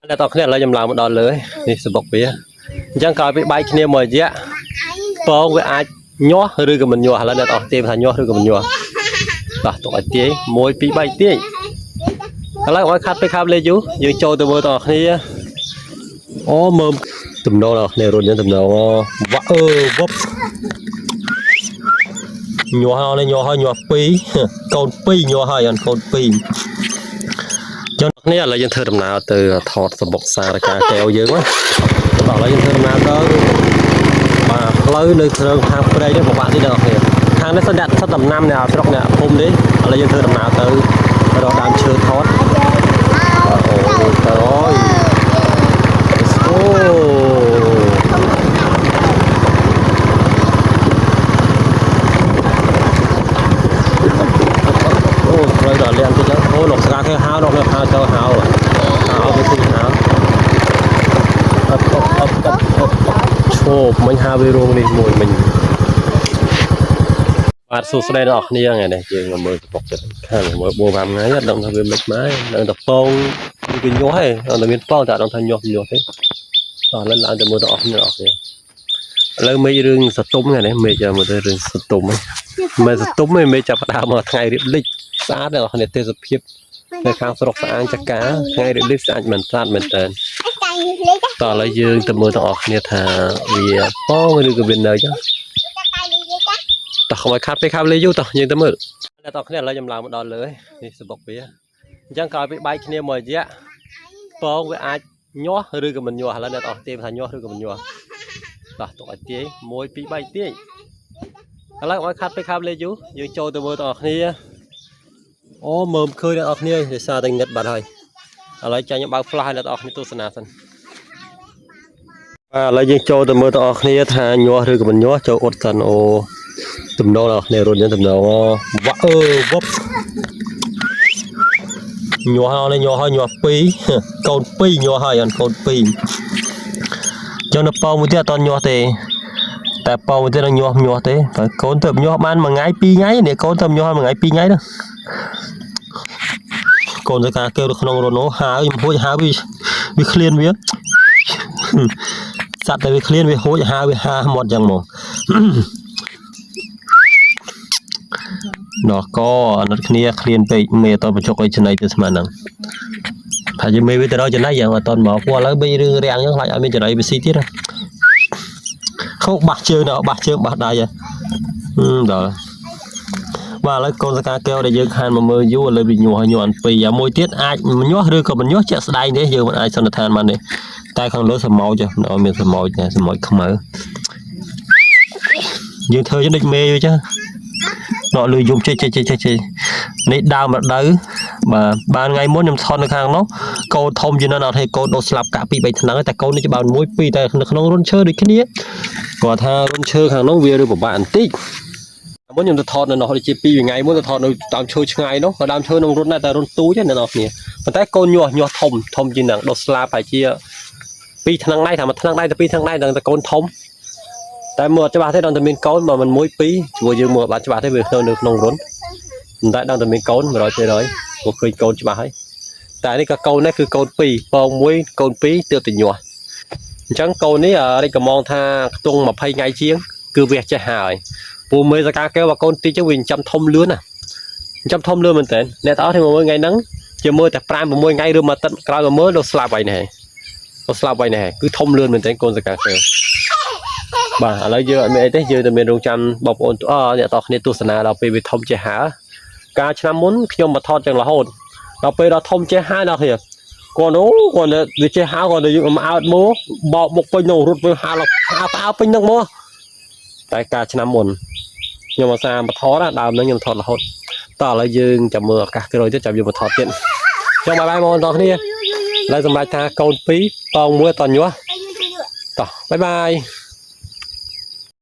អ្នកទាំងគ្នាឥឡូវខ្ញុំឡើងមកដល់លើនេះសបុកវាអញ្ចឹងក្រោយពីបែកគ្នាមួយរយៈពងវាអាចញាស់ឬក៏មិនញាស់ឥឡូវអ្នកទាំងអស់ទាយថាញាស់ឬក៏មិនញាស់តោះទុកឲ្យទាយ1 2 3ទាយឥឡូវឲ្យខាត់ពេលខាប់លេយូរយើងចូលទៅមើលទាំងអស់គ្នាអូមើលទំនងទាំងអស់គ្នារុនយ៉ាងទំនងវ៉ាអឺវឹបញាស់ហើយញាស់ហើយញាស់2កូន2ញាស់ហើយអនកូន2 ចុះគ្នាឥឡូវយើងធ្វើដំណើរទៅថតសំបុកសារកាកែវយើងណាបាទឥឡូវយើងធ្វើដំណើរទៅបាទផ្លូវនៅគ្រឿងខាងព្រែកនេះពិបាកតិចដល់គ្នាខាងនេះសិនអ្នកសិតដំណាំអ្នកស្រុកអ្នកភូមិនេះឥឡូវយើងធ្វើដំណើរទៅរកដើមឈើថតអូទៅអូយ Let's go. អូផ្លូវដល់លៀនតិចអូលោកស្រាគេហៅលោកហៅទៅហៅហៅទៅទីហៅអបអបអបអបឈប់មិញហៅវារោងនេះមួយមិញបាទសួស្តីដល់អ្នកគ្នាថ្ងៃនេះយើងមកមើលសពុកចិត្តខាងមើលបួ5ថ្ងៃអត់ដឹងថាវាមិនម៉េចដឹងតែពងវាញាស់ឯងអត់មានពងតែអត់ដឹងថាញាស់ញាស់ទេតោះឥឡូវឡើងទៅមើលដល់អស់គ្នាអស់គ្នាឥឡូវមេឃរឿងសតុំថ្ងៃនេះមេឃមើលទៅរឿងសតុំហ្នឹងមិនសតុំទេមេឃចាប់ផ្ដើមមកថ្ងៃរៀបលិចស្អាតដល់អ្នកទេសភាពនៅខាងស្រុកស្អាងចកាថ្ងៃរៀបលិចស្អាតមែនស្អាតមែនតើតោះឥឡូវយើងទៅមើលទាំងអស់គ្នាថាវាពងឬក៏វានៅចឹងតោះកុំឲ្យខាត់ពេលខាប់លេយូរតោះយើងទៅមើលអ្នកទាំងអស់គ្នាឥឡូវខ្ញុំឡើងមកដល់លើនេះសបុកវាអញ្ចឹងក្រោយពីបែកគ្នាមួយរយៈពងវាអាចញាស់ឬក៏មិនញាស់ឥឡូវអ្នកទាំងអស់ទាយថាញាស់ឬក៏មិនញាស់តោះទុកឲ្យទាយ1 2 3ទាយឥឡូវកុំឲ្យខាត់ពេលខាប់លេយូរយើងចូលទៅមើលទាំងអស់គ្នាអូមើលឃើញអ្នកទាំងអស់គ្នាដោយសារតែងឹតបាត់ហើយឥឡូវចាញ់ខ្ញុំបើក flash ឲ្យអ្នកទាំងអស់គ្នាទស្សនាសិនបាទឥឡូវយើងចូលទៅមើលទាំងអស់គ្នាថាញាស់ឬក៏មិនញាស់ចូលអត់សិនអូទំនងអ្នកគ្នារុនយ៉ាងទំនងវ៉ាអឺវឹបញាស់ហើយញាស់ហើយញាស់2កូន2ញាស់ហើយអនកូន2ចឹងនៅប៉ោមួយទៀតអត់តញាស់ទេតែប៉ោមួយទៀតនឹងញាស់ញាស់ទេតែកូនទៅញាស់បានមួយថ្ងៃពីរថ្ងៃនេះកូនទៅញាស់មួយថ្ងៃពីរថ្ងៃនោះកូនទៅការកែវនៅក្នុងរនោះហើខ្ញុំហួចហើវាវាឃ្លានវាសត្វតែវាឃ្លានវាហួចហើវាហាមាត់ចឹងហ្មង ដល់កអាណិតគ្នាឃ្លានពេកមេអត់បញ្ចុកអីចំណៃទៅស្មានហ្នឹងថាជាមេវាទៅដល់ចំណៃយ៉ាងអត់តមកព្រោះឥឡូវបីរឿងរាំងចឹងខ្លាចអត់មានចំណៃវាស៊ីទៀតខោបាសជើងដល់បាសជើងបាសដៃដល់បាទឥឡូវកូនសកាកែវដែលយើងខានមកមើលយូរឥឡូវវាញាស់ញាស់អនពីរអាមួយទៀតអាចញាស់ឬក៏មិនញាស់ជាក់ស្ដែងទេយើងមិនអាចសន្និដ្ឋានបានទេតែខាងលើសមោចអត់មានសមោចទេសមោចខ្មៅយើងធ្វើចឹងដូចមេយចឹង ដកលុយយំចេះចេះចេះចេះចេះនេះដើមរដូវបាទបានថ្ងៃមុនខ្ញុំថតនៅខាងនោះកូនធំជាងនោះអត់ទេកូនដូរស្លាប់កាក់ពីរបីថ្នាំងតែកូននេះច្បាស់មួយពីរតែនៅក្នុងរុនឈើដូចគ្នាគាត់ថារុនឈើខាងនោះវាឬពិបាកបន្តិចមុនខ្ញុំទៅថតនៅនោះដូចជាពីរថ្ងៃមុនទៅថតនៅដើមឈើឆ្ងាយនោះក៏ដើមឈើក្នុងរុនដែរតែរុនទូចណាអ្នកនរគ្នាប៉ុន្តែកូនញាស់ញាស់ធំធំជាងហ្នឹងដូរស្លាប់ហើយជាពីរថ្នាំងដៃថាមួយថ្នាំងដៃទៅពីរថ្នាំងដៃដល់តែកូនធំតែមើលអត់ច្បាស់ទេដល់តែមានកូនបើមិនមួយពីរជាមួយយើងមើលអត់បានច្បាស់ទេវានៅក្នុងរុន មិនតែដឹងតែមានកូន100%ព្រោះឃើញកូនច្បាស់ហើយតែនេះក៏កូនដែរគឺកូន2ពង1កូន2ទើបតែញាស់អញ្ចឹងកូននេះរិចកំងថាខ្ទង់20ថ្ងៃជាងគឺវាចេះហើយពូមេសកាកែវបើកូនតិចចឹងវាចិញ្ចឹមធំលឿនណាចិញ្ចឹមធំលឿនមែនតើអ្នកទាំងអស់នេះមកមើលថ្ងៃហ្នឹងជាមើលតែ5 6ថ្ងៃឬមួយអាទិត្យក្រោយមកមើលដល់ស្លាប់ហើយនេះដល់ស្លាប់ហើយនេះគឺធំលឿនមែនតើកូនសកាកែវបាទឥឡូវយើងអត់មានអីទេយើងតែមានរងចាំបងប្អូនអអ្នកទាំងអស់គ្នាទស្សនាដល់ពេលវាធំចេះហើ កាលឆ្នាំមុនខ្ញុំមកថតចឹងរហូតដល់ពេលដល់ធំចេះហើយដល់គ្នាគាត់អូគាត់វាចេះហើយគាត់ទៅយើងមកអើតមកបោកមុខពេញនោះរត់វិញហាលហាផ្អើពេញនឹងមកតែកាលឆ្នាំមុនខ្ញុំអាសាមកថតដើមហ្នឹងខ្ញុំថតរហូតតោះឥឡូវយើងចាំមើលឱកាសក្រោយទៀតចាំយើងមកថតទៀតចង់បាយបាយបងប្អូនទាំងគ្នាឥឡូវសម្រាប់ថាកូន2ប៉ង1តញាស់តោះបាយបាយ។